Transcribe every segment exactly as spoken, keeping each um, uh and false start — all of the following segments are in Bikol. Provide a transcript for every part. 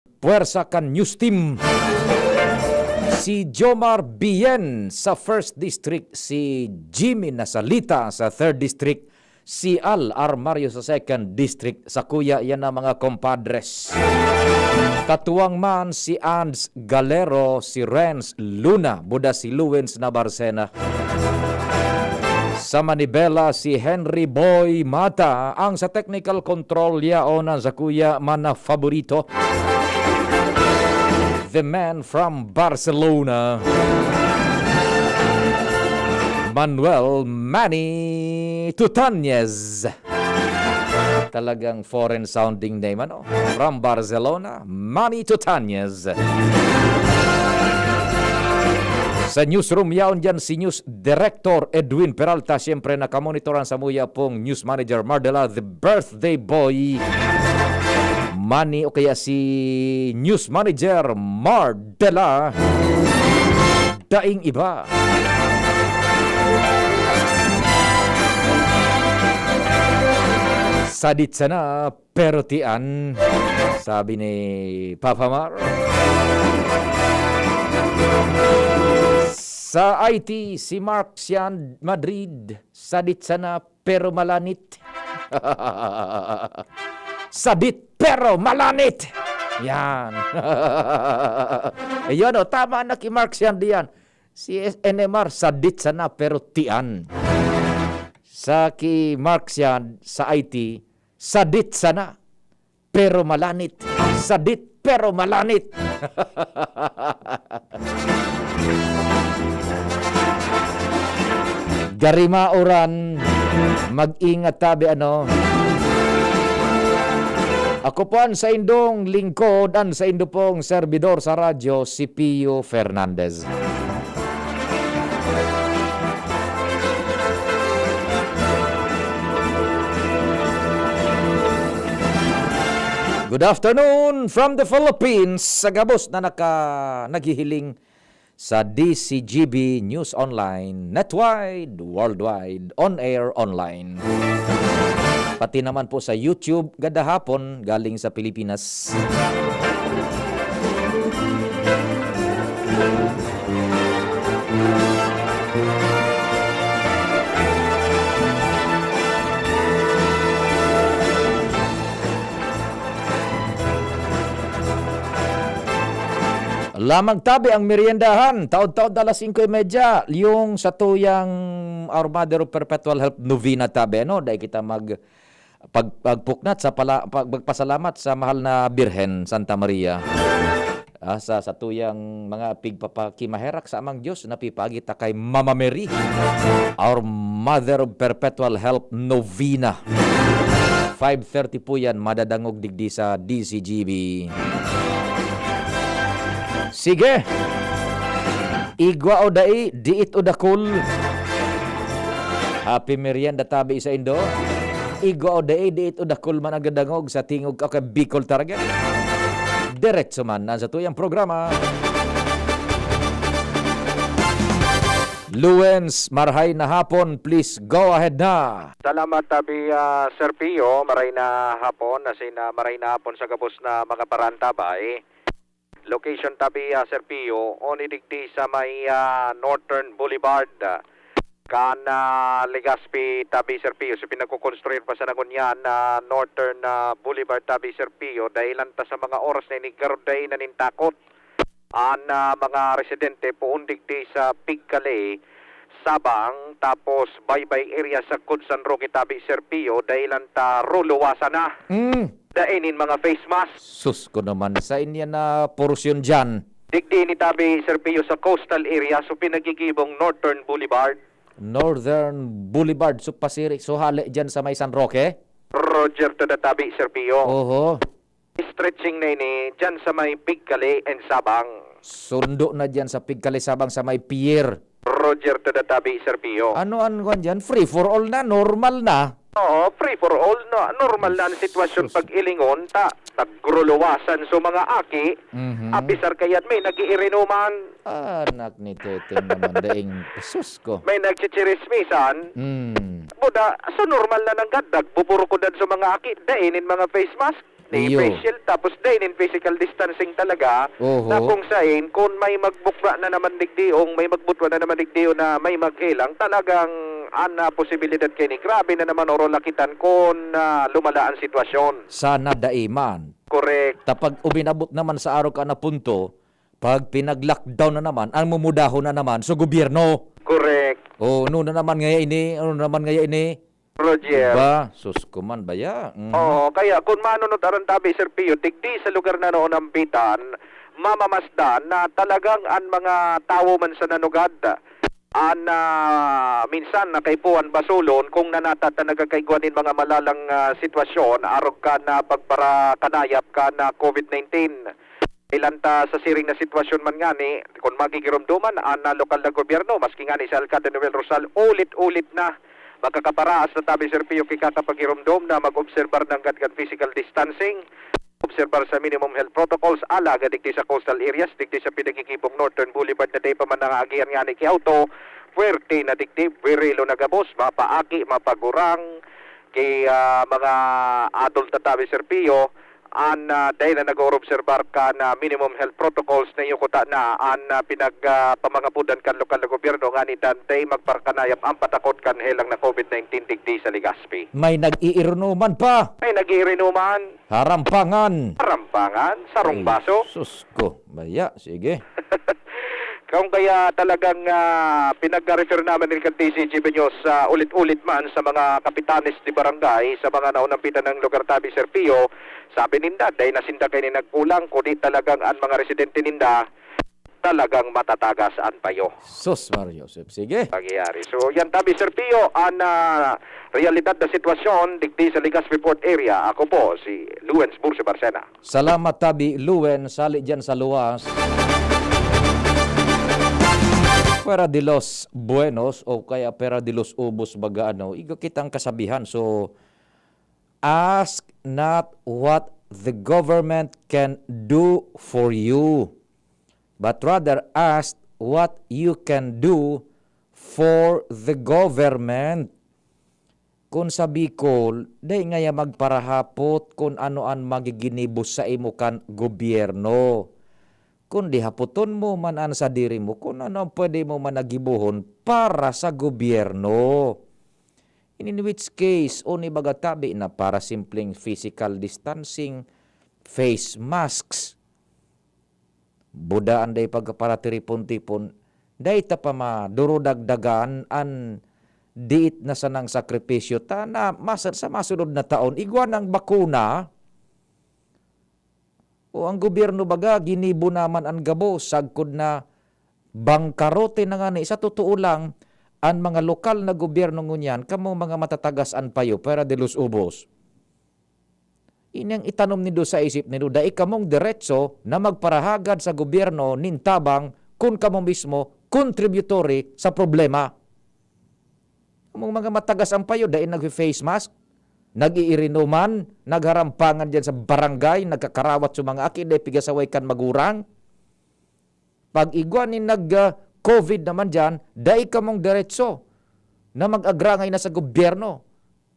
Puwersa kan News Team. Si Jomar Bien sa First District, si Jimmy Nasalita sa Third District, si Al Armario sa Second District. Sa kuya, yan ang mga compadres. Katuwang man si Ands Galero, si Renz Luna, buda si Luwens Nabarcena. Sa Manibela, si Henry Boy Mata. Ang sa technical control, yaon ang sa kuya man na faborito. The man from Barcelona, Manuel Manny Tutanez. Talagang foreign sounding name, ano? From Barcelona, Manny Tutanez. Sa newsroom, yaon dyan si News Director Edwin Peralta. Siyempre, nakamonitoran sa muya pong News Manager Mardela, the birthday boy. Manny o kaya si News Manager Mardela. Daing iba. Sadit sana, pero tian, sabi ni Papa Mar. Sa I T, si Mark Sian Madrid, sadit sana, pero malanit. Sadit, pero malanit. Yan. Ayun, oh, tama na ki Mark Sian diyan. Si S-, N M R, sadit sana, pero tian. Sa ki Mark Sian, sa I T, sadit sana, pero malanit. Sadit, pero malanit. Gari mauran, mag-ingat tabi, ano. Ako po an saindong lingkod, an saindo pong serbidor sa radyo, si Pio Fernandez. Good afternoon from the Philippines. Sa gabos na naka-, naghihiling sa D C G B News Online, netwide, worldwide, on air, online. Pati naman po sa YouTube, gada hapon, galing sa Pilipinas. Lamang tabi ang meriendahan, taod-taod alas singko y media, yung sa tuyang Our Mother of Perpetual Help Novena tabi, ano? Dai kita mag-, pag-, pagpuknat sa pala-, pag-, magpasalamat sa mahal na Birhen, Santa Maria. Ah, sa, sa tuyang mga pigpapakimaherak sa Amang Diyos, napipagi ta kay Mama Mary, Our Mother of Perpetual Help Novena. Five thirty po yan, madadangog digdi sa D C G B. Sige! Igwa o dai, diit o dakul. Happy merienda tabi sa indo. Igwa o dai, diit o dakul man ang dadangog sa tingog ka kay Bicol Target. Diretso man na sa tuyang programa. Luwens, marhay na hapon, please go ahead na. Salamat, tabi, ah, Sir Pio. Maray na hapon, asin, ah, maray na hapon sa gabos na mga parantabay. Location, tabi, ah, Sir Pio, oni digdi sa may, ah, Northern Boulevard, ah, kan, ah, Legazpi, tabi, Sir Pio. So, pinagkukonstruir pa sana ngunyan na Northern, ah, Boulevard, tabi, Sir Pio. Dahilan ta sa mga oras na ini, garo dai na nin takot an, ah, mga residente poon digdi sa Pigkali, Sabang, tapos Baybay area sagkod San Roque, tabi, Sir Pio, dahilan ta ruluwasan na. Mm. Dai nin mga face mask. Sus ko naman, sa inyo na porsyon dyan. Digdi ni tabi, Sir Pio, sa coastal area, so pinagigibong Northern Boulevard. Northern Boulevard, so pasiri, so hali dyan sa may San Roque? Roger to the tabi, Sir Pio. Oho. Stretching na ini, dyan sa may Pigkali and Sabang. Sundo na dyan sa Pigkali, Sabang, sa may pier. Roger to the tabi, Sir Pio. Ano an kwan dyan? Free for all na, normal na. Oo, free for all na. Normal na ang sitwasyon. Sus. Pag-ilingon, ta, nagruluwasan so mga aki. Mhm. Apisar kayat may nag-iirinuman. Anak ni Teteng naman, daing, sus ko. May nagchichirismisan. Mm. Buda, so normal na nanggad, nagbuburukudan so mga aki, dai nin mga face mask. Ni Iyo. Face shield, tapos dai nin physical distancing talaga, Oho. na kung sain, kung may magbukba na naman digdiong, may magbutwa na naman digdiyo na may maghelang, talagang an, ah, posibilidad kay ni grabe na naman o lakitan kung, ah, lumala ang sitwasyon. Sana dai man. Correct. Tapag uminabot naman sa araw ka na punto, pag pinag-lockdown na naman, ang mumudahon na naman sa gobyerno. Correct. Oh, ano na naman ngaya ini? Ano naman ngaya ini? Roger. Diba? Sus ko man, baya. Mhm. Oo, kaya kung manunod aran tabi, Sir Pio, digdi sa lugar na noon nambitan, mamamasdan na talagang an mga tawo man sa nanugad, an, ah, minsan nakaipuhan basulon kung nanata ta nagkakaigwa nin mga malalang, ah, sitwasyon, arog kan, ah, pagparakanayap kan, ah, COVID nineteen. Ilan ta sa siring na sitwasyon man ngani, kun magigiromdoman an, ah, lokal na gobyerno, maski ngani si Alcalde Noel Rosal, ulit-ulit na makakaparaas na tabi, Sir Pio, ki kakapagiromdom na mag-obserbar nanggad kan physical distancing, obserbar sa minimum health protocols, alagad digdi sa coastal areas, digdi sa pinagigibong Northern Boulevard na dai pa man nangaagihan ngani ki auto, puwerte na digdi, buwirilo na gabos, mapaaki, mapagurang, ki, ah, mga adult na tabi, Sir Pio, an, ah, dai na nag-oobserbar kan, ah, minimum health protocols na iyo kuta na an, ah, pinag, ah, pamangapudan kan lokal na gobyerno ngani danay magparakanayap an patakod kan helang na COVID nineteen digdi sa Legazpi. May nag-iirinuman pa. Ay, nag-iirinuman, Harampangan. Harampangan, sarong Ay, baso. Sus ko. Baya, sige. Kung kaya talagang, ah, pinag-refer naman rin kan T C G B News, ah, ulit-ulit man sa mga kapitanes de barangay, sa mga naunambitan ng lugar tabi, Sir Pio, sabi ninda, dai na sinda kay nagkulang, kundi talagang an mga residente ninda talagang matatagas an payo. Sus, Mario Joseph. Sige. Pangyayari. So, yan tabi, Sir Pio, an, ah, realidad na sitwasyon digdi sa Legazpi Port Area. Ako po, si Luens Burcio Barcena. Salamat tabi, Luen, sali dyan sa luwas. Pera de los buenos o kaya pera de los ubos baga ano, igo kitang kasabihan. So, ask not what the government can do for you, but rather ask what you can do for the government. Kun sa Bicol, dai ngaya magparahapot kun ano an magiginibo saimo kan gobyerno. Kundi hapoton mo man an sadiri mo kun ano an pwede mo man na gibohon para sa gobyerno. In which case, o ni baga tabi na para simpleng physical distancing, face masks, buda an dai pagkaparatiripon-tipon, dai ta pa madurudagdagan an diit na sanang sakripisyo ta na mas-, sa masunod na taon, igwa nang bakuna, o ang gobyerno baga, ginibo naman an gabos, sagkod na bangkarote na ngani. Sa totoo lang, an mga lokal na gobyerno ngunyan, kamo mga matatagas an payo, pera de los ubos. Ini ang itanom nindo sa isip nindo, dai kamong diretso na magparahagad sa gobyerno nin tabang kun kamo mismo contributory sa problema. Among mga matagas ang payo, dai nagfe-face mask, nag-iirinuman, nagharampangan diyan sa barangay, nagkakarawat sa mga aki, dai pigasaway kan magurang. Pag igwa nin nag, ah, COVID naman diyan, dai kamong diretso na mag-agrangay na sa gobyerno.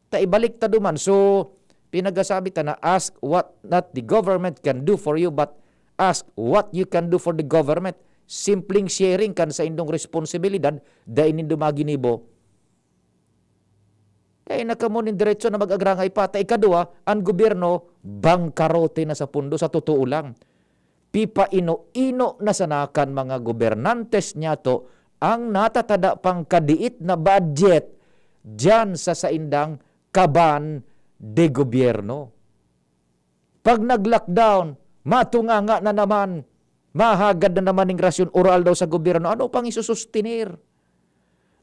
Ta ibalik ta duman. So, pinagasabi ta na ask what not the government can do for you, but ask what you can do for the government. Simpleng sharing kan saindong responsibilidad, dai nindo maginibo. Kaya na kamo nin diretso na mag-agrangay pa. Ta ikaduwa, ang gobyerno, bangkarote na sa pundo, sa totoo lang. Pipaino-ino na sana kan mga gobernantes niyato ang natatada pang kadiit na budget diyan sa saindang kaban de gobyerno. Pag nag-lockdown, matunganga na naman, mahagad na naman ning rasyon o aldaw sa gobyerno. Ano pang isusustenir?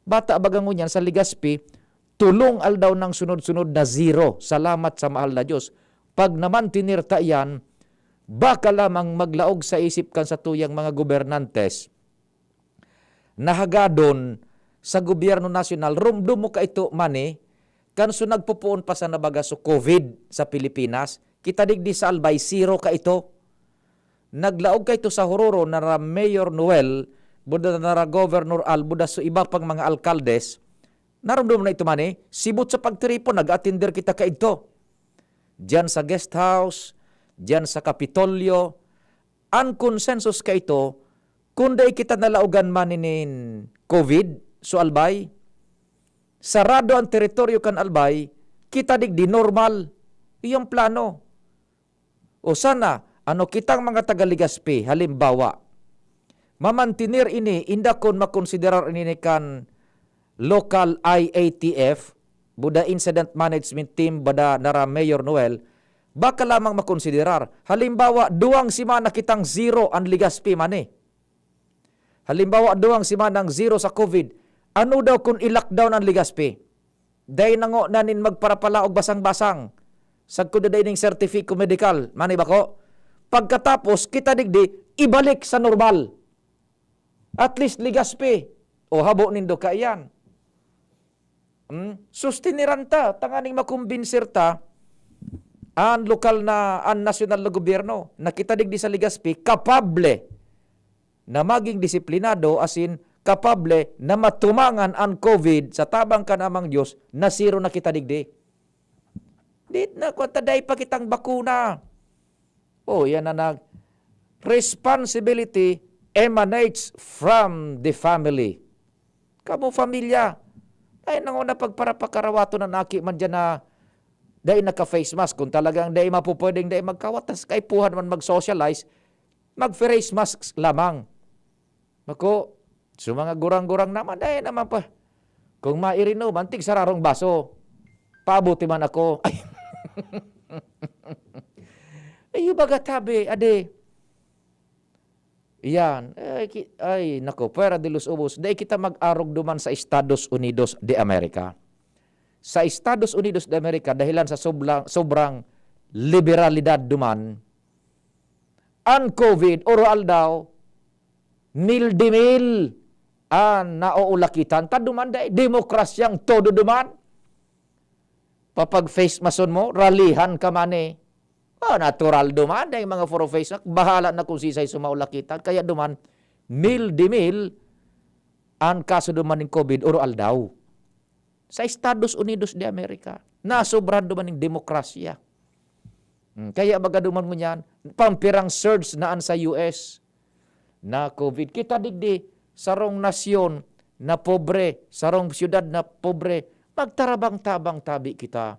Bata baga ngunyan sa Legazpi, tulong aldaw nang sunod-sunod na zero. Salamat sa mahal na Diyos. Pag naman tinirta iyan, baka lamang maglaog sa isip kan satuyang mga gobernantes na hagadon sa gobyerno nasyonal, rumdom mo kaito, mani, kan so nagpopoon pa sana baga so COVID sa Pilipinas, kita digdi sa Albay, zero kaito. Naglaog kaito sa hororo na ra Mayor Noel, buda na ra Governor Al, buda so iba pang mga alkaldes, narumdom na ito, mani, sibot sa pagtiripon, nag-atender kita kaidto. Diyan sa guest house, diyan sa Kapitolyo. An konsensus kaito, kun dai kita nalaogan man nin COVID, so Albay, sarado an teritoryo kan Albay, kita digdi normal. Iyo an plano. O sana, ano kitang mga taga Legazpi, halimbawa, mamantener ini, inda kun makonsiderar ini kan local I A T F, buda Incident Management Team, bada nara Mayor Noel, baka lamang makonsiderar. Halimbawa, duwang semana kitang zero an Legazpi man eh. Halimbawa, duwang semanang zero sa COVID. Ano daw kun i-lockdown an Legazpi? Dai na ngona nin magparapalaog basang-basang. Sagkod na dai ning sertifiko medikal, mani bako? Pagkatapos, kita digdi, ibalik sa normal. At least, Legazpi. O habo nindo kaiyan. Hmm? Sustiniran ta, tanganing makumbinser ta, an lokal na, an nasyonal na gobyerno, na kita digdi sa Legazpi, kapable na maging disiplinado, asin kapable na matumangan an COVID sa tabang kan Amang Dios, na zero na kita digdi. Di na, kwan ta, dai pa kitang bakuna. Oh, yan na nag-, responsibility emanates from the family. Kamo familya, ay nanguna pagparapakarawaton an aki man diyan na dai naka-face mask. Kung talagang dai mapupwedeng dai magkawat, tas kaipuhan man mag-socialize, mag-face mask lamang. Mako, so mga gurang-gurang naman, dai naman pa. Kung mairinom, antig sararong baso, paabuti man ako. Ay. Ay, baga tabi, ade. Iyan. Ay, ki-, ay, nako, fuera de los ubos. Dai kita mag-arog duman sa Estados Unidos de America. Sa Estados Unidos de America, dahilan sa sobla-, sobrang liberalidad duman, an COVID, oro aldaw, mil de mil an naoulakitan. Ta duman, dai, demokrasyang todo duman. Papag-face mask mo, ralihan ka man eh. Oh, natural duman, dai mga puro face mask. Bahala na kung sisay sumaulakitan. Kaya duman, mil de mil an kaso duman nin COVID, oro aldaw. Sa Estados Unidos de America, nasobrahan duman nin demokrasya. Hmm, kaya baga duman ngunyan, pampirang surge na an sa U S na COVID. Kita digdi, sarong nasyon na pobre, sarong syudad na pobre, magtarabang-tabang tabi kita.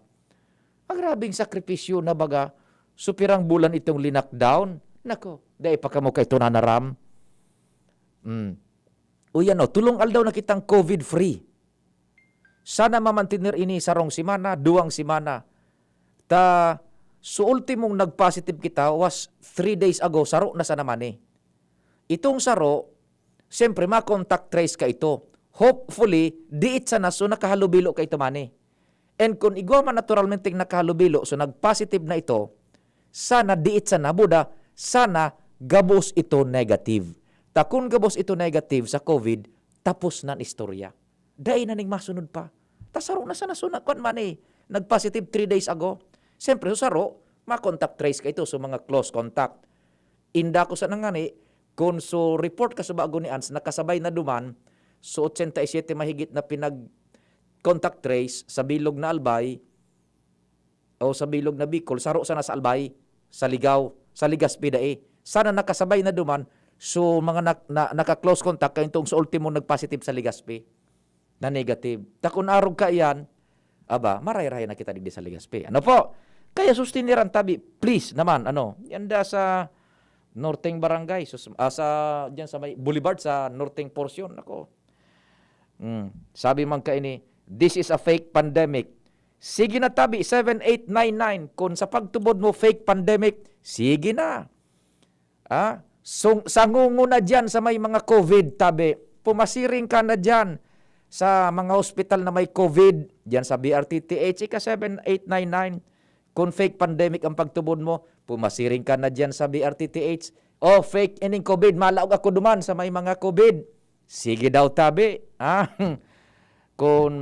Ang grabeng sakripisyo na baga, so pirang bulan itong linakdown. Nako, dai pa kamo kay tunanaram. Hmm. O yan o, tulong aldaw na kitang COVID-free. Sana mamantener ini sarong semana, duwang semana. Ta, so ultimong nag-positive kita was three days ago, saro na sana man eh. Itong saro, siyempre, ma-contact trace ka ito. Hopefully, diit sana so nakahalubilo ka ito man eh. And kung igwa man naturalmente nakahalubilo, so nag-positive na ito, sana diit sana, buda, sana gabos ito negative. Ta kun gabos ito negative sa COVID, tapos na an istorya. Dai na ning masunod pa. Ta saro na sana, so na, kwan man eh, nag-positive three days ago. Siyempre, so saro, ma-contact trace ka ito, so mga close contact. Inda ko sana ngani, kun so report ka sa bago ni Ans, nakasabay na duman, so ochenta y siete mahigit na pinag-contact trace sa bilog na Albay o sa bilog na Bicol, saro sana sa Albay, sa Ligao, sa Legazpi dai. Sana nakasabay na duman, so mga nak-, na, naka-close contact kayo itong sa ultimo nag-positive sa Legazpi na negative. Ta kun arog ka iyan, aba, maray-ray na kita digdi sa Legazpi. Ano po? Kaya sustiniran tabi, please naman, ano, yan da sa Norteng Barangay, sus-, ah, sa, dyan sa may Boulevard, sa Norteng portion, ako. Mm. Sabi man kaini, "This is a fake pandemic." Sige na tabi, seven eight nine nine. Kung sa pagtubod mo, fake pandemic, sige na. Ah, sung-, sangungo na diyan sa may mga COVID, tabi. Pumasiring ka na diyan sa mga hospital na may COVID, diyan sa B R T T H, ika seven eight nine nine. Kung fake pandemic ang pagtubod mo, pumasiring ka na diyan sa B R T T H. "Oh, fake ining COVID, malaog ako duman sa may mga COVID." Sige daw, tabi. Ah, kung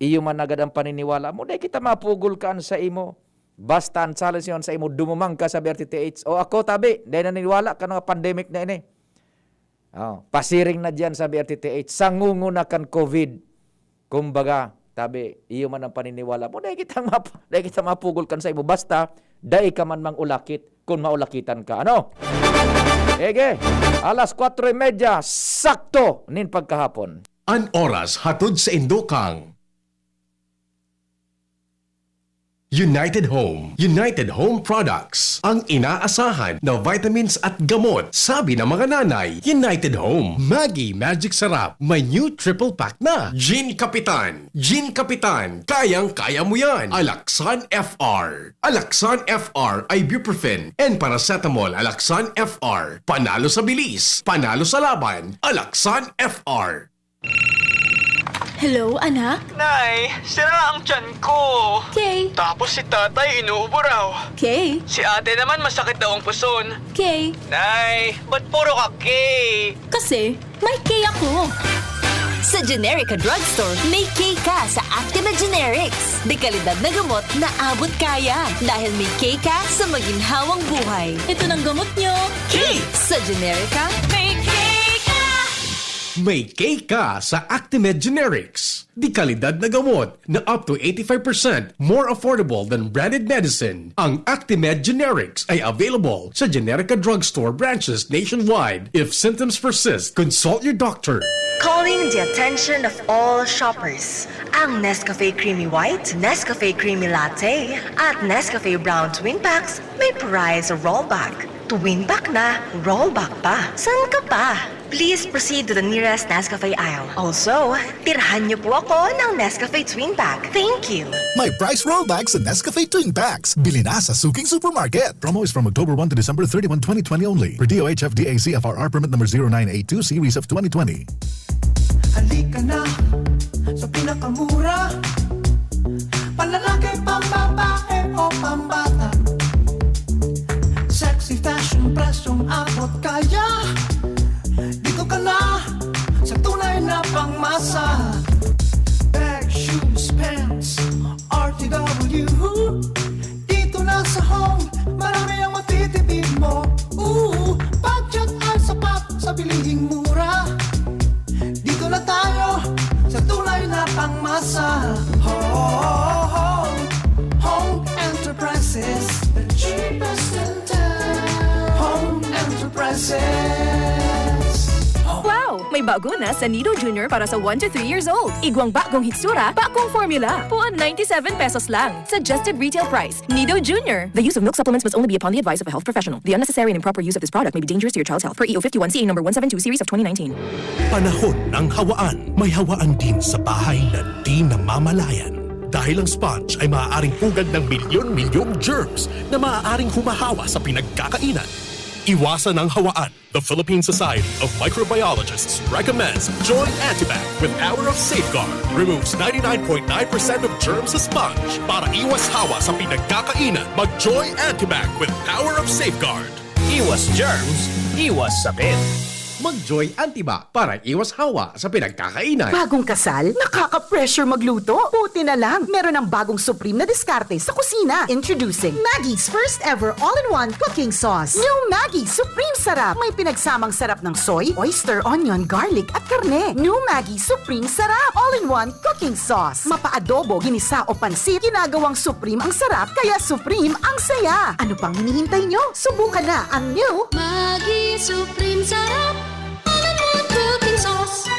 iyo man agad ang paniniwala mo, dai kita mapugol kan sa imo. Basta ang challenge yon sa imo, dumumang ka sa B R T T H. O ako, tabi, dai naniniwala kan mga pandemic na ini. Oh, pasiring na diyan sa B R T T H. Sangungo na kan COVID. Kumbaga, tabi, iyo man ang paniniwala mo, dai kita map-, dai kita mapugol kan sa imo. Basta, dai ka man mang-ulakit kun maulakitan ka. Ano? Ege, alas kwatro y media, sakto nin pagkahapon. An oras hatod sa indo kang United Home. United Home Products. Ang inaasahan na vitamins at gamot, sabi ng mga nanay. United Home. Maggi Magic Sarap. May new triple pack na. Gin Kapitan. Gin Kapitan. Kayang-kaya mo yan. Alaksan F R. Alaksan F R, ibuprofen, and paracetamol. Alaksan F R. Panalo sa bilis. Panalo sa laban. Alaksan F R. Hello, anak? Nay, sira ang tiyan ko. Kay? Tapos si tatay inuubo raw. Kay? Si ate naman masakit daw ang puson. Kay? Nay, ba't puro ka K? Kasi, may K ako. Sa Generica Drugstore, may K ka sa Actimed Generics. De kalidad na gamot na abot kaya. Dahil may K ka sa maginhawang buhay. Ito ng gamot nyo. K! Sa Generica, may K ka! May K ka sa Actimed Generics. De kalidad na gamot na up to eighty-five percent more affordable than branded medicine. Ang Actimed Generics ay available sa Generica Drugstore branches nationwide. If symptoms persist, consult your doctor. Calling the attention of all shoppers. Ang Nescafe Creamy White, Nescafe Creamy Latte, at Nescafe Brown Twin Packs may prize rollback. Twin pack na, rollback pa. San ka pa? Please proceed to the nearest Nescafe aisle. Also, tirhan niyo po ako ng Nescafe Twin Pack. Thank you! May price rollback sa Nescafe Twin Packs. Bili na sa suking supermarket. Promo is from October one to December thirty-one, twenty twenty only. Per D O H F D A C F R R permit number zero nine eight two series of twenty twenty. Halika na sa pinakamura. Panlalaki, pambabae o pambata. Sexy fashion, presyong abot kaya. Dito ka na sa tunay na pangmasa. Bag, shoes, pants, R T W. Dito na sa Home, marami ang matitipid mo. Ooh, budget ay sapat sa bilihing mura. Dito na tayo sa tunay na pangmasa. Home, Home Enterprises, the cheapest in town. Home Enterprises. Wow! May bago na sa Nido Junior para sa one to three years old. Igwang bagong hitsura, bagong formula. Puon ninety-seven pesos lang. Suggested retail price. Nido Junior. The use of milk supplements must only be upon the advice of a health professional. The unnecessary and improper use of this product may be dangerous to your child's health. Per E O fifty-one C A number one seven two series of twenty nineteen. Panahon ng hawaan. May hawaan din sa bahay na di namamalayan. Dahil ang sponge ay maaaring pugad ng milyon-milyong germs na maaaring humahawa sa pinagkakainan. Iwasan ang hawaan. The Philippine Society of Microbiologists recommends Joy Antibac with Power of Safeguard. Removes ninety-nine point nine percent of germs sa sponge. Para iwas hawa sa pinagkakainan, mag Joy Antibac with Power of Safeguard. Iwas germs, iwas sakit. Mag Joy Antibac para iwas hawa sa pinagkakainan. Bagong kasal? Nakaka-pressure magluto? Buti na lang, meron ng bagong supreme na diskarte sa kusina. Introducing Maggie's first ever all-in-one cooking sauce. New Maggie Supreme Sarap. May pinagsamang sarap ng soy, oyster, onion, garlic, at karne. New Maggie Supreme Sarap. All-in-one cooking sauce. Mapa-adobo, ginisa o pansit, ginagawang supreme ang sarap, kaya supreme ang saya. Ano pang hinihintay nyo? Subukan na ang new Maggie Supreme Sarap. All-in-one cooking sauce.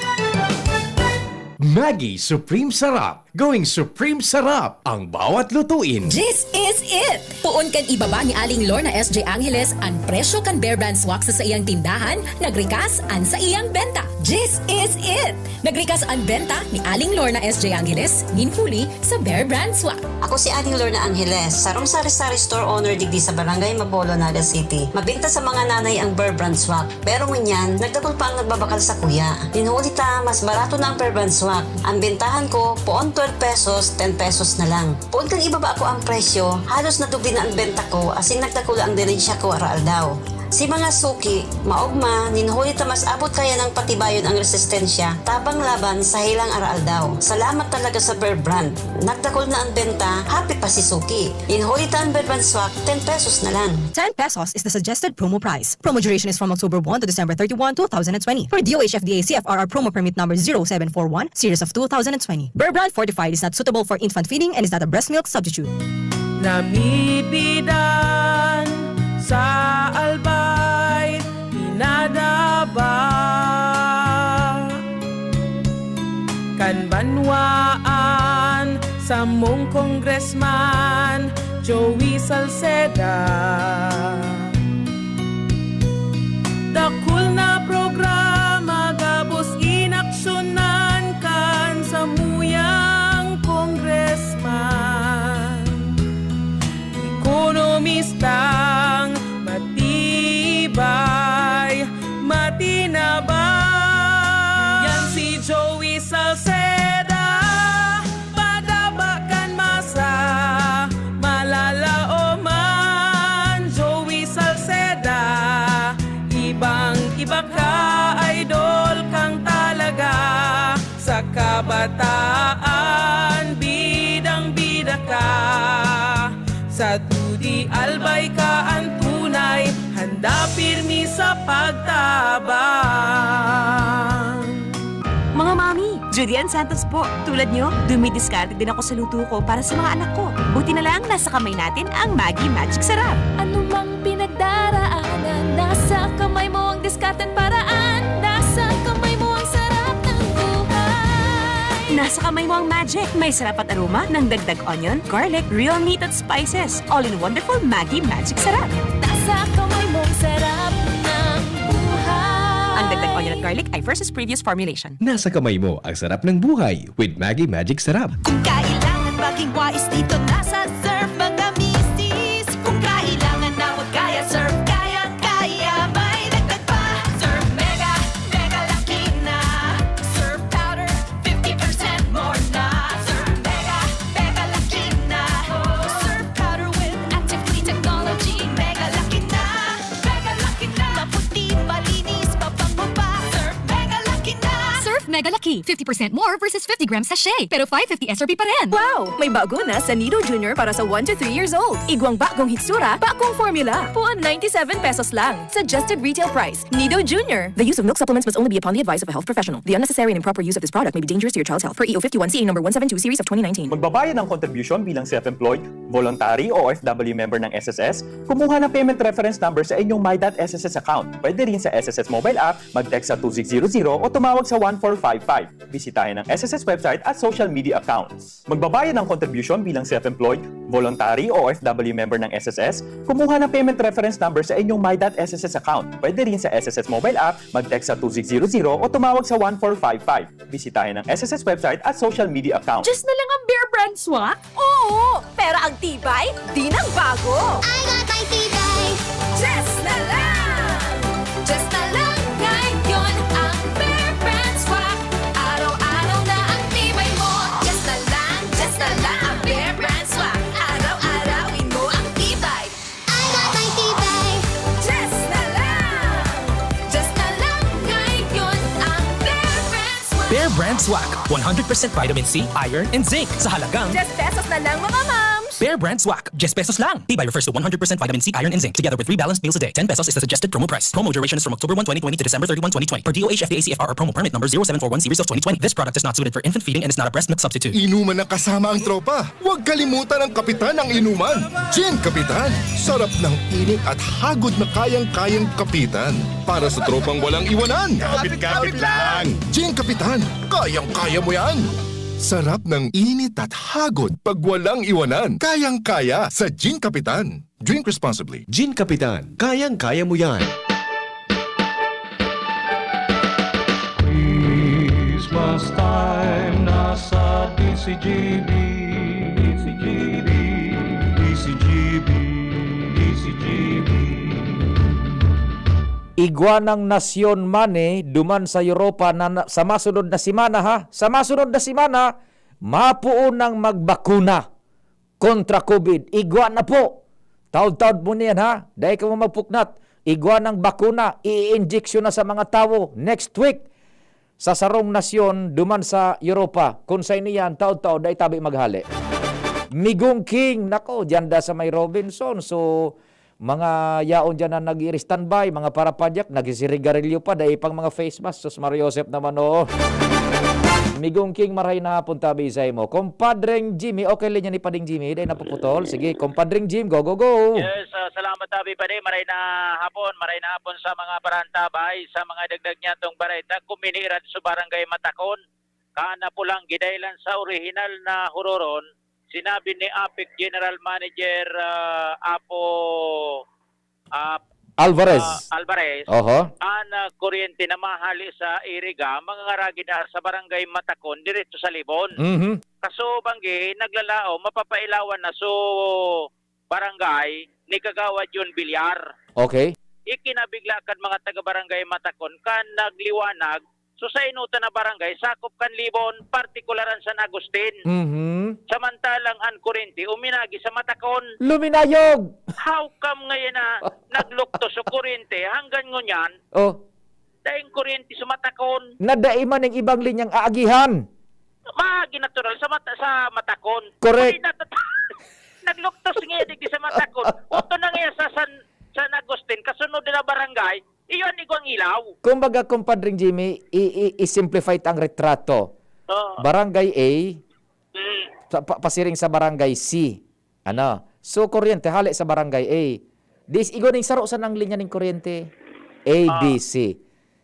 Maggie Supreme Sarap. Going Supreme Sarap ang bawat lutuin. This is it! Poon kan ibaba ni Aling Lorna S J Angeles an presyo kan Bear Brand Swak sa saiyang tindahan, nagrikas an saiyang benta. This is it! Nagrikas an benta ni Aling Lorna S J Angeles, nin huli sa Bear Brand Swak. Ako si Aling Lorna Angeles, sarong sari-sari store owner digdi sa Barangay Mabolo, Naga City. Mabinta sa mga nanay ang Bear Brand Swak. Pero ngunyan, nagdakul pa ang nagbabakal sa kuya. Nin huli ta, mas barato na ang Bear Brand Swak. Ang bentahan ko, poon twelve pesos, ten pesos na lang. Poon kan ibaba ko ang presyo, halos nadubli na ang benta ko, asin nagdakula ang dirensiya ko araaldaw. Si mga suki, maogma, nin huli ta mas abot kaya nang patibayon ang resistensya, tabang laban sa helang araaldaw. Salamat talaga sa Bear Brand. Nagdakul na ang benta, happy pa si suki. Nin huli ta ang Bear Brand Swak, ten pesos na lang. Ten pesos is the suggested promo price. Promo duration is from October one to December thirty-one, two thousand and twenty. Per D O H F D A C F R R promo permit number zero seven four one, series of two thousand and twenty. Bear Brand Fortified is not suitable for infant feeding and is not a breast milk substitute. Namibidan sa Albay, pinadaba kan banwaan, samong congressman, Joey Salceda. Dakul na programa gabos inaksyonan kan samuyang congressman. Ekonomistang matibay, matinabang. Yan si Joey Salceda, padaba kan masa, malalaoman. Joey Salceda, ibang-iba ka, idol kang talaga. Sa kabataan, bidang-bida ka. Sa T D Albay ka an tunay, handa pirmi sa pagtabang. Mga mami, Judy Ann Santos po. Tulad nyo, dumidiskarte din ako sa luto ko para sa mga anak ko. Buti na lang, nasa kamay natin ang Maggi Magic Sarap. Ano mang pinagdaraanan, nasa kamay mo ang diskarte at paraan. Nasa kamay mo ang sarap ng buhay. Nasa kamay mo ang magic. May sarap at aroma ng dagdag onion, garlic, real meat at spices. All in wonderful Maggi Magic Sarap. Nasa kamay mo ang sarap ng buhay. Ang dagdag onion at garlic ay versus previous formulation. Nasa kamay mo ang sarap ng buhay with Maggi Magic Sarap. Kung kailangan maging wais dito, nasa Surf mga misis. Kung kailangan na huwag kaya, Surf kayang-kaya. May dagdag pa, Surf Mega, Mega Laki na. Surf Powder, fifty percent more na. Surf Mega, Mega Laki na. Surf Powder with active clean technology. Mega Laki na, Mega Laki na. Maputi, malinis, mabango pa. Surf Mega Laki na. Surf Mega Laki, fifty percent more versus fifty gram sachet, pero five fifty S R P pa rin. Wow! May bago na sa Nido Junior para sa one to three years old. Igwang bagong hitsura, bagong formula. Puon ninety-seven pesos lang. Suggested retail price. Nido Junior. The use of milk supplements must only be upon the advice of a health professional. The unnecessary and improper use of this product may be dangerous to your child's health. Per E O fifty-one C A number one seven two, series of twenty nineteen. Magbabayad ng kontribusyon bilang self-employed, voluntary o O F W member ng S S S, kumuha ng payment reference number sa inyong My dot S S S account. Pwede rin sa S S S mobile app, mag-text sa two six zero zero o tumawag sa one four five five. Bisitahin ang S S S website at social media accounts. Magbabayad ng kontribusyon bilang self-employed, voluntary o O F W member ng S S S, kumuha ng payment reference number sa inyong My dot S S S account. Pwede rin sa S S S mobile app, mag-text sa two six zero zero o tumawag sa one four five five. Bisitahin ang S S S website at social media accounts. Just na lang ang Bear Brand Swak? Oo! Pero ang tibay, di nang bago. I got my tibay. Just na lang! Just na lang ngayon ang Bear Brand Swak. Araw-araw na ang tibay mo. Just na lang, just na lang ang Bear Brand Swak. Araw-arawin mo ang tibay. I got my tibay. Just na lang! Just na lang ngayon ang Bear Brand Swak. Bear Brand Swak, one hundred percent vitamin C, iron, and zinc sa halagang Just pesos na lang, mga mams! Bear Brand Swak, just pesos lang. Tibay refers to one hundred percent vitamin C, iron, and zinc, together with three balanced meals a day. Ten pesos is the suggested promo price. Promo duration is from October one, twenty twenty to December thirty-one, twenty twenty. Per D O H F D A C F R or promo permit number zero seven four one series of twenty twenty. This product is not suited for infant feeding and is not a breast milk substitute. Inuman na kasama ang tropa. Huwag kalimutan ang kapitan ng inuman. Gin Kapitan. Sarap ng init at hagod na kayang-kayang kapitan. Para sa tropang walang iwanan. Kapit-kapit lang. Gin Kapitan. Kayang-kaya mo yan. Sarap ng init at hagod pag walang iwanan. Kayang-kaya sa Gin Kapitan. Drink responsibly. Gin Kapitan. Kayang-kaya mo yan. Christmas time na sa D C G B, D C G B, D C G B, D C G B. Igwa ng nasyon man, eh, duman sa Europa na, na, sa masunod na semana, ha? Sa masunod na semana, mapuon nang magbakuna kontra COVID. Igwa na po. Taod-taod mo niyan, ha? Dai kamo magpuknat. Igwa ng bakuna, i-injection na sa mga tawo next week sa sarong nasyon duman sa Europa. Kun sa iniyan, taod-taod, dai tabi maghale. Migong King, nako, diyan da sa may Robinson. So, mga yaon diyan na nag-i-standby, mga parapadyak, nagsisirigarilyo pa, dai pang mga face mask. Sus, Mario Joseph naman, oh. Migong King, maray na hapon tabi sa imo. Kumpadreng Jimmy, okay, linya ni Pading Jimmy, dai napuputol. Sige, Kumpadreng Jim, go, go, go. Yes, ah, salamat tabi pa ni. Maray na hapon, maray na hapon sa mga parantabay, sa mga dagdag niya tong bareta. Kuminirad sa barangay Matakon, kana pulang gidailan sa orihinal na huroron, sinabi ni APEC General Manager ah, Apo ah, Alvarez. ah, Alvarez, Oho. Ang ah, kuryente na mahali sa Iriga, mangangaragi na sa barangay Matakon, diretso sa Libon. Mhm. Kaso banggi, naglalao, mapapailawan na so barangay ni Kagawad Jun Villar. Okay. Ikinabigla kan mga taga-barangay Matakon kan nagliwanag, so sa inutan na barangay, sakop kan Libon, partikular an San Agustin. Mhm. Samantalang an kurente uminagi sa Matakon. Luminayog. How come ngayon na nagluktos so kurente hanggang ngunyan, Oh, daing kurente sa Matakon? Nadai man ning ibang linyang aagihan. Maagi natural sa mata, sa Matakon. Correct. Hindi natat- Nagluktos nga digdi sa Matakon. Uto na nga sa San, San Agustin, kasunod na barangay, iyon igwang ilaw. Kumbaga, Kumpadring Jimmy, i- i- i-simplify ta ang retrato. Oh. Barangay A, Mm. sa, pa- pasiring sa Barangay C. Ano? So, kuryente, hali sa Barangay A. Dis, igwa ning saro sa nang linya ning kuryente. A, B, C.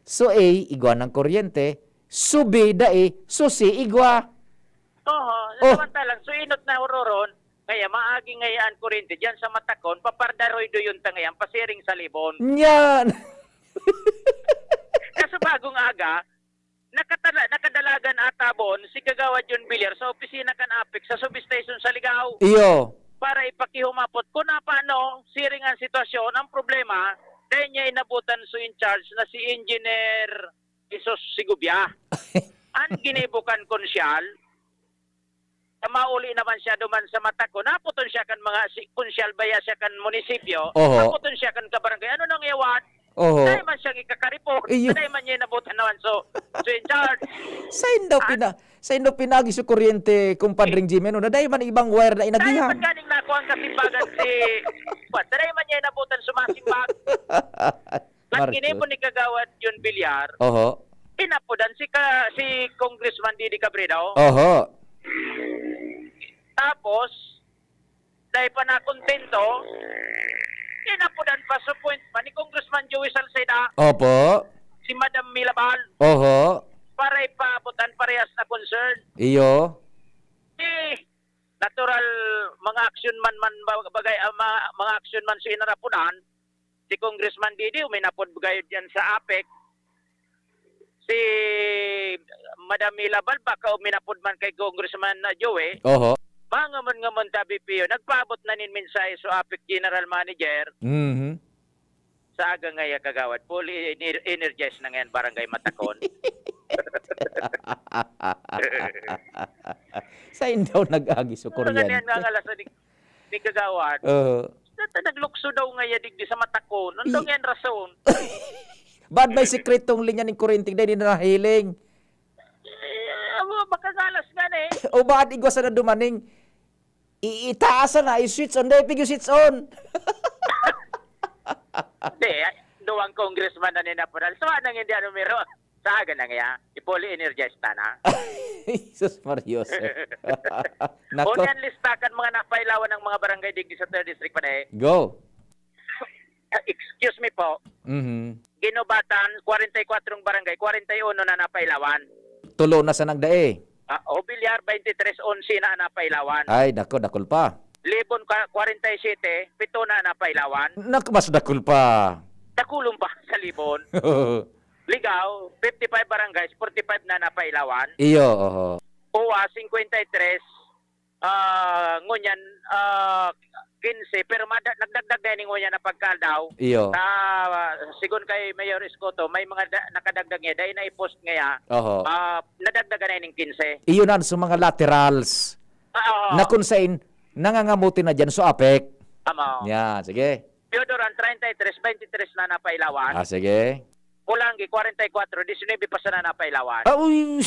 So, A, igwa ng kuryente. So, B, dai. So, C, igwa. Oho, Oh. Samantalang, so inot na huroron, kaya maagi ngayon kurente diyan sa Matakon, papardaroy do yun ta ngayon, pasiring sa Libon. Yan. Kaso bagong aga, nakatala, nakadalagan atabon si Kagawad Jun Villar sa opisina kan APEC sa substation sa Ligao Iyo. Para ipakihumapot kung paano siring ang sitwasyon, ang problema, dahil niya inabutan so in charge na si Engineer Jesus Sigubia. Ang ginibo kan konsyal, na mauli naman siya duman sa Matakon, naputon siya kan mga si, konsyal baya siya kan munisipyo, Oho. Naputon siya kan kabarangay. Ano nang iwat? Oho. Dahil man siyang ikakaripot, Iyo. Dahil man niya inabutan naman. So, so in charge, Sa indo pina, sa indo pinagi sa kuryente, Kumpadring Jimmy, ano, na dahil man ibang wire na Dahil inagihan. man ganing nako ang kasimbagan si, what? Dahil man niya inabutan sumasimbag. Ang Marcos. Ginibo ni Kagawad Jun Villar, Oho. Inapodan si, ka, si Congressman Didi Cabredo. Oho. Tapos, dahil pa nakontento, inapodan pa sa appointment ni Congressman Joey Salceda, Opo. Si Madam Milabal, Oho. Para ipaabot ang parehas na concern. Iyo. Eh, natural, mga action man man bagay, ah, mga, mga action man si inarapodan, si Congressman Didi, uminapod gayod yan sa APEC. Si Madam Mila Balba, ka uminapod man kay Congressman na Joey, Oho. Mangamon-ngamon tabi piyo, nagpaabot na nin mensahe so APEC General Manager. Mhm. Sa aga ngaya, Kagawad, fully ener- energized na ngayon, Barangay Matakon. Sa indaw nag-agi sa Ano nga niyan, kuryente. nga ngalasan ni, ni Kagawad. Oo. Nata naglukso daw ngaya digdi sa Matakon. Ano daw I- ngayon rason? Bad may sikretong linya ning kuryente, dahil na nahiling. Eh, amo, makagalas nga na eh. O bad igwa sa na dumaning. I- itaas na, i-switch on, dahil pig switch on. Hindi, duwang congressman na ninapunan. So, anong hindi ano miro? Sa aga na ngaya, i-fully energized na na. Jesus Mario, sir. Nako. Unya ang lista kan mga napailawan ng mga barangay digdi sa third district pa na eh. Go. Ah, excuse me po, Mhm. Guinobatan, kwarenta y kwatro barangay, kwarenta y uno na napailawan. Tulo na sa nagdae. Ah, o Villar, twenty-three onse na napailawan. Ay, dako, dakul pa. Libon, ka- kwarenta y siyete, pito na napailawan. Nak, mas dakul pa. Dakulon pa sa Libon. Ligao, fifty-five barangays, forty-five na napailawan. Iyo, oho. Owa, cincuenta y tres, ah, ngunyan, ah, quince, pero mada- nagdagdag na ini ngunyan na pagkaaldaw. Iyo. Sa, ah, sigon kay Mayor Escoto, may mga da- nakadagdag niya, dahil na-post niya, Oho. ah, nadagdagan na ining quince. Iyo na sa mga laterals. Ah, oo. Na kung sain, nangangamuti na dyan, so apek. Tama. Yan, sige. Theodore, ang treinta y tres, twenty-three na napailawan. Ah, sige. Kulangi, kwarenta y kwatro, disinuybe pa sana napailawan. Ah, uy!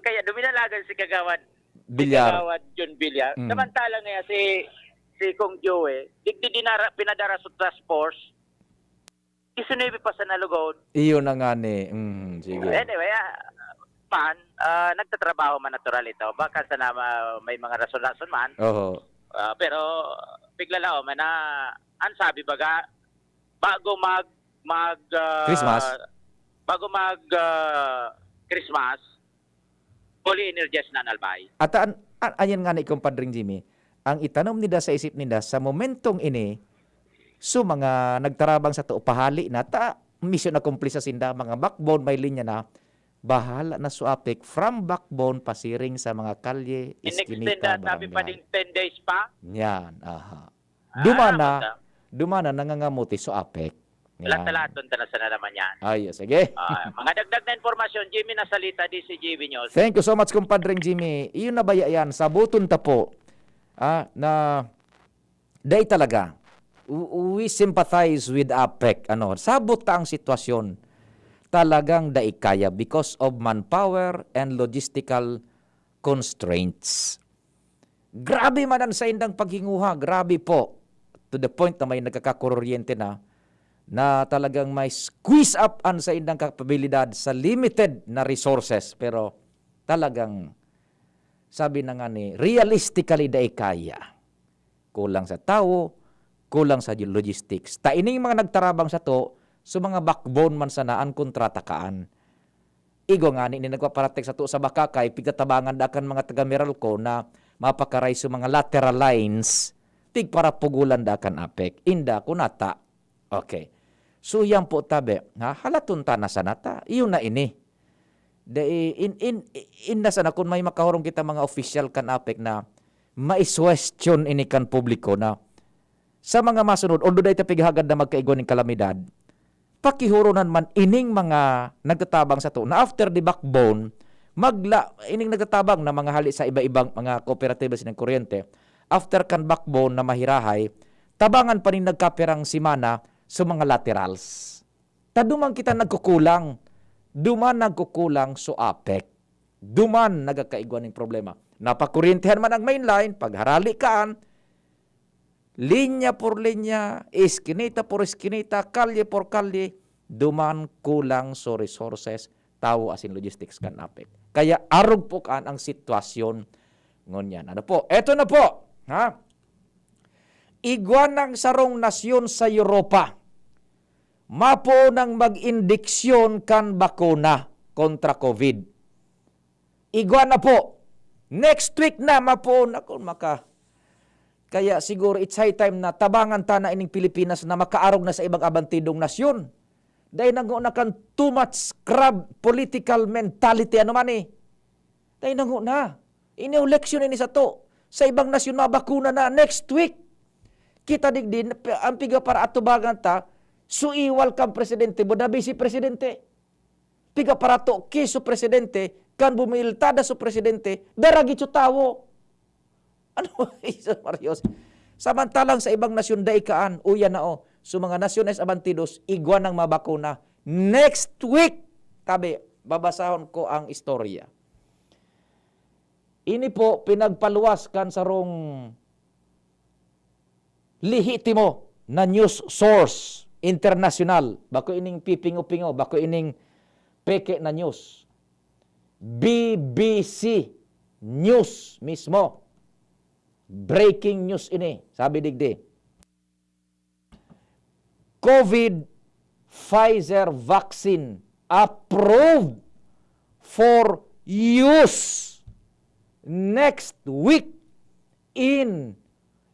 Kaya duminalagan si Kagawad. Si Villar. Kagawad Jun Villar. Mm. Samantala nga si, si Kong Joey, digdi dinara, pinadara sa task force. disinuybe pa sana lugod. Iyo na nga ni. Mm, sige. Anyway, ah, man, ah, nagtatrabaho man natural ito. Baka sana ma- may mga rason-rason man. Oho. Ah, pero bigla lang, oh, man na, ang sabi baga, bago mag, mag, ah, Christmas? Bago mag, ah, Christmas, fully energized na an Albay. At an, an, ayan nga ni Compadre Jimmy, ang itanom nida sa isip nida sa momentong ini, so mga nagtarabang sato, pahali na ta, mission accomplished sa sinda, mga backbone, may linya na, bahala na so APEC, from backbone, pasiring sa mga kalye, In-extend iskinita, na, sabi pa barangay. Ding ten days pa. Yan, aha. Dumana, Ah, dumana, nangangamuti so APEC. Yan. Lahat-lahat doon na sana naman yan. Ay, sige. Ah, mga dagdag na impormasyon, Jimmy Nasalita, D C G B News. Thank you so much, Compadre Jimmy. Iyon na ba yan? Sabuton ta po, ah, na dai talaga. W- We sympathize with APEC. Ano, sabot ta ang sitwasyon. Talagang dai kaya because of manpower and logistical constraints. Grabe man ang saindang paghinguha, grabe po. To the point na may nagkakakuryente na, na talagang may squeeze up ang saindang kapabilidad sa limited na resources. Pero talagang, sabi na nga ni, realistically, dai kaya. Kulang sa tawo, kulang sa logistics. Ta ining mga nagtarabang sato, so mga backbone man sana an kontrata kaan. Igwa ngani ni nagpaparatek sato sa Bacacay, pigtatabangan da kan mga taga Meralco na mapakaray sa mga lateral lines, pigparapugulan da kan APEC. Inda ko nata. Okay. So, yan po, tabi. Ha? Halaton ta na sana ta. Iyon na ini. Dai, in, in, in na sana kung may makahurong kita mga opisyal kan APEC na maiswestiyon ini kan publiko na sa mga masunod, although dai ta pighagad na magkaigwa nin kalamidad, pakihuronan man ining mga nagtatabang sato na after the backbone, magla-, ining nagtatabang na mga hali sa iba-ibang mga kooperatiba sining kuryente, after kan backbone na mahirahay, tabangan pa nin nagkapirang semana sa mga laterals. Ta duman kita nagkukulang. Duman nagkukulang so APEC. Duman nagkakaigwa ning problema. Napakuryentehan man ang main line, pagharali kaan, linya por linya, eskinita por eskinita, kalye por kalye, duman kulang so resources, tawo asin logistics kan APEC. Kaya arog po kaan ang sitwasyon ngunyan. Ano po? Eto na po, ha? Igwa nang sarong nasyon sa Europa, mapoon nang mag-indiksyon kan bakuna kontra COVID. Igwa na po. Next week na, mapoon. Ako, maka-, kaya siguro it's high time na tabangan ta na ining Pilipinas na makaarog na sa ibang abantidong nasyon. Dai na ngona kan too much crab political mentality, ano man eh. Dai na ngona. Ini eleksyon ini sato. Sa ibang nasyon, mabakuna na next week. Kita digdi, ang piga para atubangan ta, suiwal kan presidente, buda vice presidente. Piga para to, kiso presidente, kan bumiltada so presidente, daragit so tawo. Ano, Jesus Marios? Samantalang sa ibang nasyon, dai kaan, uya na o. So mga nasyones abantidos, igwa nang mabakuna. Next week, tabi, babasahon ko ang istorya. Ini po, pinagpaluwas kan sarong lehitimo na news source internasyonal. Bako ining pipingo-pingo, bako ining peke na news. B B C News mismo. Breaking news ini, sabi digdi. COVID Pfizer vaccine approved for use next week in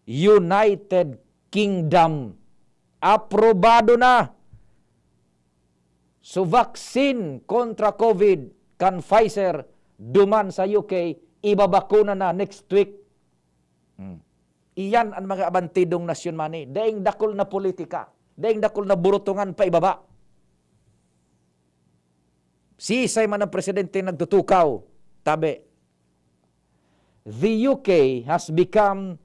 United Kingdom. Aprobado na. So, vaccine kontra COVID kan Pfizer duman sa U K, ibabakuna na next week. Hmm. Iyan ang mga abantidong nasyon man eh. Daing dakul na politika, daing dakul na burutungan pa ibaba. Sisay man ang presidente nagtutukaw, tabi. The U K has become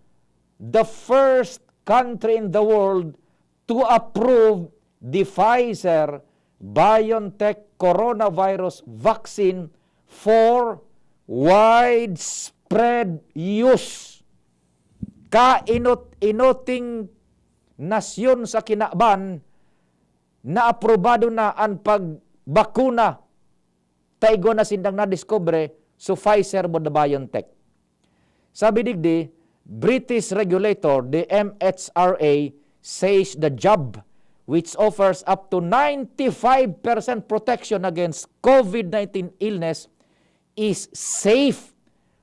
the first country in the world to approve the Pfizer BioNTech coronavirus vaccine for widespread use. Kainot-inoting nasyon sa kinaban, naaprobado na an pagbakuna ta igwa na sindang nadiskubre, so Pfizer bo the BioNTech. Sabi digdi, British regulator, the M H R A, says the jab, which offers up to ninety-five percent protection against COVID nineteen illness, is safe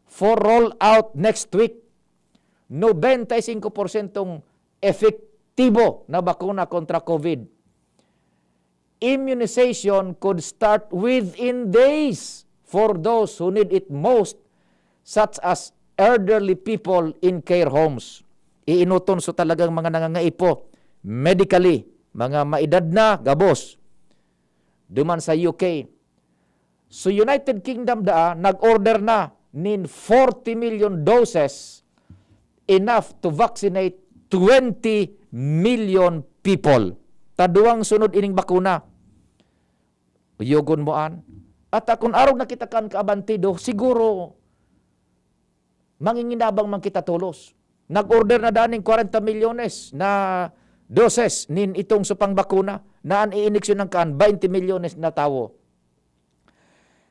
for rollout next week. Nobenta y singko porsyentong epektibo na bakuna kontra COVID. Immunization could start within days for those who need it most, such as elderly people in care homes. Iinoton so talagang mga nangangaipo medically, mga maedad na, gabos. Duman sa U K, so United Kingdom daa nag-order na nin forty million doses, enough to vaccinate twenty million people. Ta duwang sunod ining bakuna. Uyogon mo an. At akon arog na kita kan kaabantido, siguro manginginabang man kita tolos. Nag-order na daa nin kwarenta milyones na doses nin itong supang bakuna na an iiniksyon nangkan baynte milyones na tawo.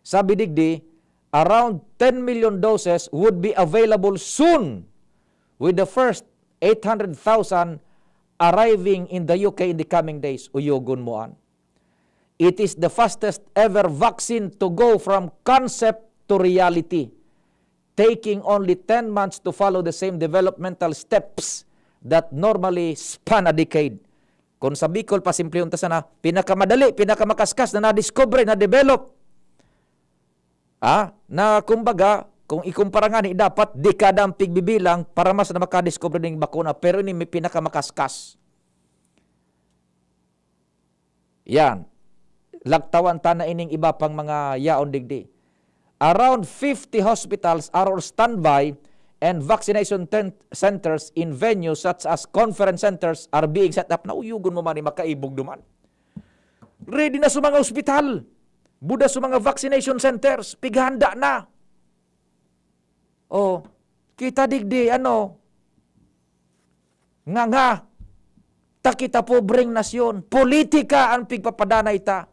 Sabi digdi, around ten million doses would be available soon, with the first eight hundred thousand arriving in the U K in the coming days. Uyogon mo an. It is the fastest ever vaccine to go from concept to reality, taking only ten months to follow the same developmental steps that normally span a decade. Kung sa Bicol, pasimplihon ta sana, pinakamadali, pinakamakaskas na nadiskubre, na-develop. Ah, na kumbaga, kung ikumpara ngani, dapat dekada ang pigbibilang para mas na makadiskubre ning bakuna, pero ini may pinakamakaskas. Yan. Lagtawan ta na ining iba pang mga yaon digdi. Around fifty hospitals are on standby and vaccination tent centers in venues such as conference centers are being set up. Nauyogon mo man ni makaibog duman. Ready na sa mga ospital. Buda sa mga vaccination centers. Pighanda na. Oh, kita digdi, ano, nga, nga, ta kita pobreng nasyon, politika ang pigpapadanay ta.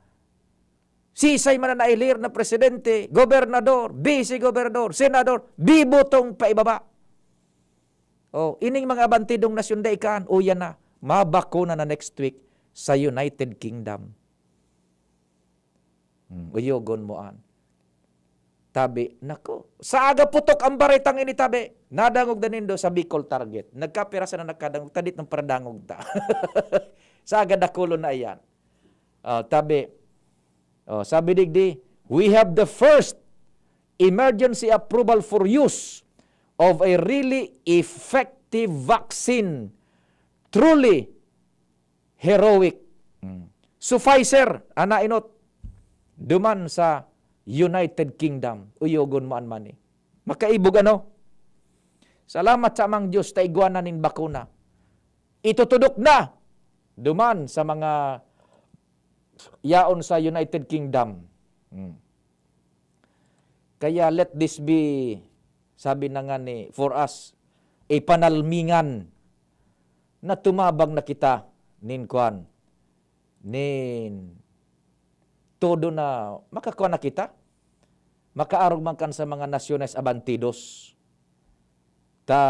Sisay man na nailir na presidente, gobernador, vice-gobernador, senador, bibotong paibaba. Oh, ining mga bantidong nasyon dai kan, uyan na, mabakuna na next week sa United Kingdom. Hmm, uyogon mo an. Tabi, nako, sa aga putok ang baretang ini, tabi. Nadangog na nindo sa Bicol Target. Nagkapira sana nagkadangog, tadit ng paradangog ta. Sa aga dakulon na iyan. Oh, tabi. Oh, sabi digdi, "We have the first emergency approval for use of a really effective vaccine. Truly heroic." Mm. So Pfizer, ana inot, duman sa United Kingdom. Uyogon mo an money. Makaibog ano? Salamat sa Amang Diyos, ta igwa na nin bakuna. Itutudok na duman sa mga yaon sa United Kingdom. Hmm. Kaya let this be, sabi na nga ni, for us, a panalmingan na tumabang na kita nin kwan, nin todo na makakuha na kita, makaarog man kan sa mga nasyones abantidos. Ta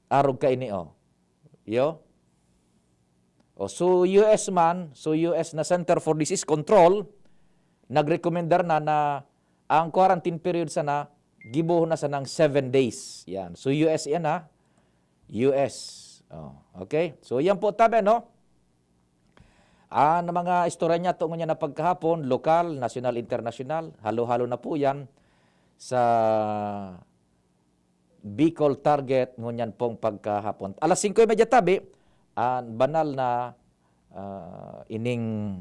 arog ka ini, oh. Yo? O, so U S man, so U S na Center for Disease Control, nagrekomendar na, na ang quarantine period sana, gibohon na sanang seven days. Yan. So U S yan, ha? U S. Oh, okay? So yan po, tabi, no? Ang mga istorya niya tungkol niya na pagkahapon, lokal, nasyonal, internasyonal, halo-halo na po yan sa Bicol Target ngunyan pong pagkahapon. Alas singko y media tabi, ang banal na, ah, ining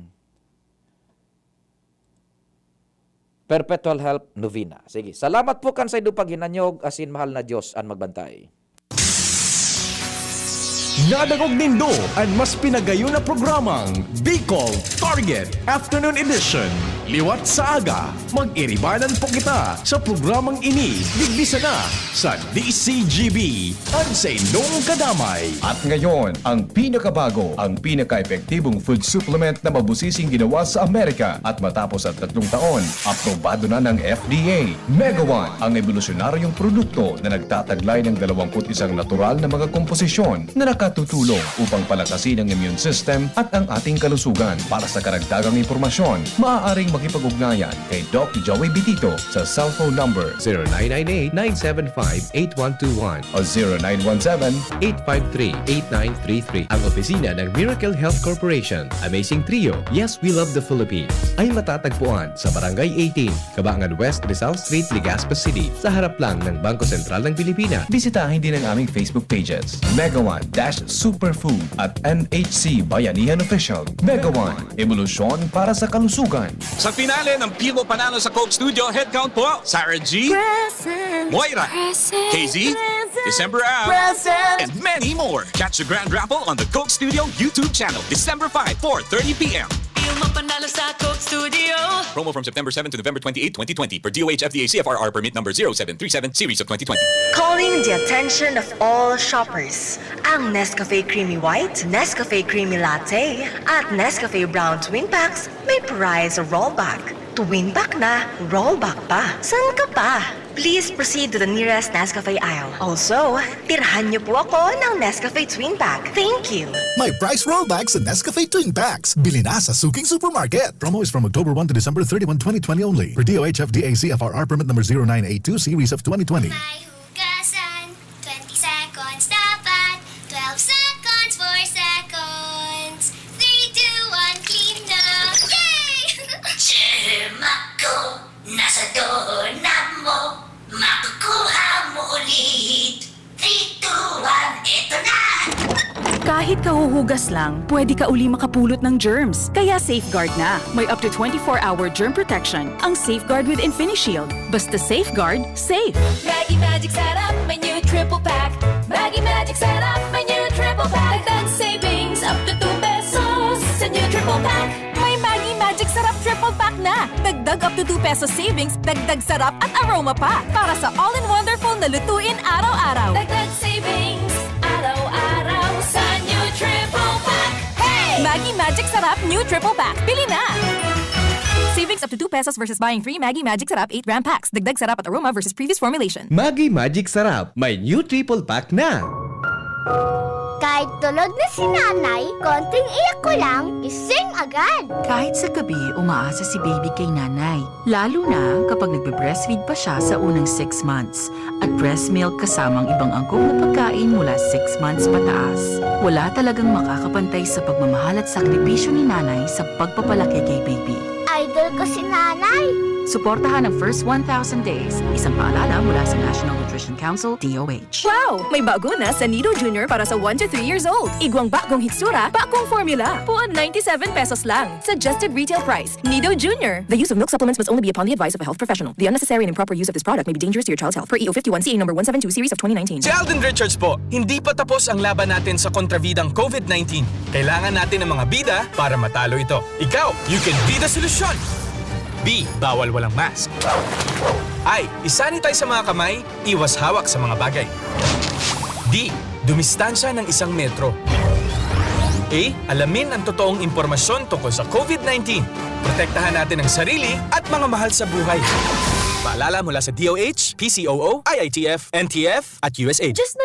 Perpetual Help Novena. Sige, salamat po kan saindo paghinanyog, asin mahal na Diyos an magbantay. Nadangog nindo an mas pinagayon na programang Bicol Target Afternoon Edition. Liwat sa aga, mag-iribanan po kita sa programang ini, digdi sana sa D C G B, an saindong kadamay. At ngayon, ang pinakabago, ang pinaka-epektibong food supplement na mabusising ginawa sa Amerika at matapos ang tatlong taon, aprobado na ng F D A. Mega One, ang ebolusyonaryong produkto na nagtataglay ng dalawampu't isang natural na mga komposisyon na nakatutulong upang palakasin ang immune system at ang ating kalusugan. Para sa karagdagang impormasyon, maaaring makipag-ugnayan kay Doc Joey Bitito sa cellphone number zero nine nine eight, nine seven five, eight one two one o zero nine one seven, eight five three, eight nine three three. Ang opisina ng Miracle Health Corporation, Amazing Trio, Yes, We Love the Philippines, ay matatagpuan sa Barangay eighteen, Cabangan West, Rizal Street, Legazpi City, sa harap lang ng Bangko Sentral ng Pilipinas. Bisitahin din ang aming Facebook pages, Mega One dash Superfood at M H C Bayanihan Official. Mega One, ebolusyon para sa kalusugan. Sa finale ng Pil Mo Panalo sa Coke Studio, head count po, Sarah G, Present. Moira, Present. K Z, Present. December Ab, Present. And many more. Catch the grand raffle on the Coke Studio YouTube channel, December five, four thirty p m. Pil Mo Panalo sa Coke Studio. Promo from September seven to November twenty-eight, twenty twenty, per D O H F D A C F R R permit number zero seven three seven series of twenty twenty. Calling the attention of all shoppers. Ang Nescafe Creamy White, Nescafe Creamy Latte, at Nescafe Brown Twin Packs may prize rollback. Twin pack na, rollback pa. San ka pa? Please proceed to the nearest Nescafe aisle. Also, tirhan niyo po ako ng Nescafe Twin Pack. Thank you. May price rollback sa Nescafe Twin Packs. Bili na sa suking supermarket. Promo is from October one to December thirty-one, twenty twenty only. Per D O H F D A C F R R permit number zero nine eight two series of twenty twenty. May hugasan, twenty seconds dapat. Twelve seconds, four seconds. Three, two, one, clean na! Yay! Germ ako, nasa doorknob mo. Makukuha mo ulit. Three, two, one, eto na! Kahit kahuhugas lang, pwede ka uli makapulot ng germs. Kaya Safeguard na. May up to twenty-four hour germ protection ang Safeguard with InfiniShield. Basta Safeguard, safe. Maggi Magic Sarap, may new triple pack. Maggi Magic Sarap, may new triple pack. Dagdag savings up to two pesos sa new triple pack. May Maggi Magic Sarap triple pack na. Dagdag up to two pesos savings, dagdag sarap at aroma pa. Para sa all-in-wonderful na lutuin araw-araw. Dagdag savings, araw-araw sa new triple pack. Hey! Maggi Magic Sarap New Triple Pack. Bili na! Savings up to two pesos versus buying three Maggi Magic Sarap eight gram packs. Dagdag sarap at aroma versus previous formulation. Maggi Magic Sarap, may new triple pack na. Kahit tulog na si nanay, konting iyak ko lang, gising agad. Kahit sa gabi, umaasa si baby kay nanay. Lalo na kapag nagbe-breastfeed pa siya sa unang six months. At breast milk kasamang ibang angkop na pagkain mula six months pataas. Wala talagang makakapantay sa pagmamahal at sakripisyo ni nanay sa pagpapalaki kay baby. Idol ko si nanay! Suportahan ang first one thousand days. Isang paalala mula sa National Nutrition Council, D O H. Wow! May bago na sa Nido Junior para sa one to three years old. Igwang bagong hitsura, bagong formula. Puon ninety-seven pesos lang. Suggested retail price. Nido Junior. The use of milk supplements must only be upon the advice of a health professional. The unnecessary and improper use of this product may be dangerous to your child's health. Per E O fifty-one C A number one seven two series of twenty nineteen. Si Alden Richards po, hindi pa tapos ang laban natin sa kontrabidang COVID nineteen. Kailangan natin ng mga bida para matalo ito. Ikaw, you can be the solution! B, bawal walang mask. I, isanitize sa mga kamay, iwas hawak sa mga bagay. D, dumistansya ng isang metro. A, alamin ang totoong impormasyon tungkol sa COVID nineteen. Protektahan natin ang sarili at mga mahal sa buhay. Paalala mula sa D O H, P C O O, I I T F, N T F, at U S A I D. Diyos na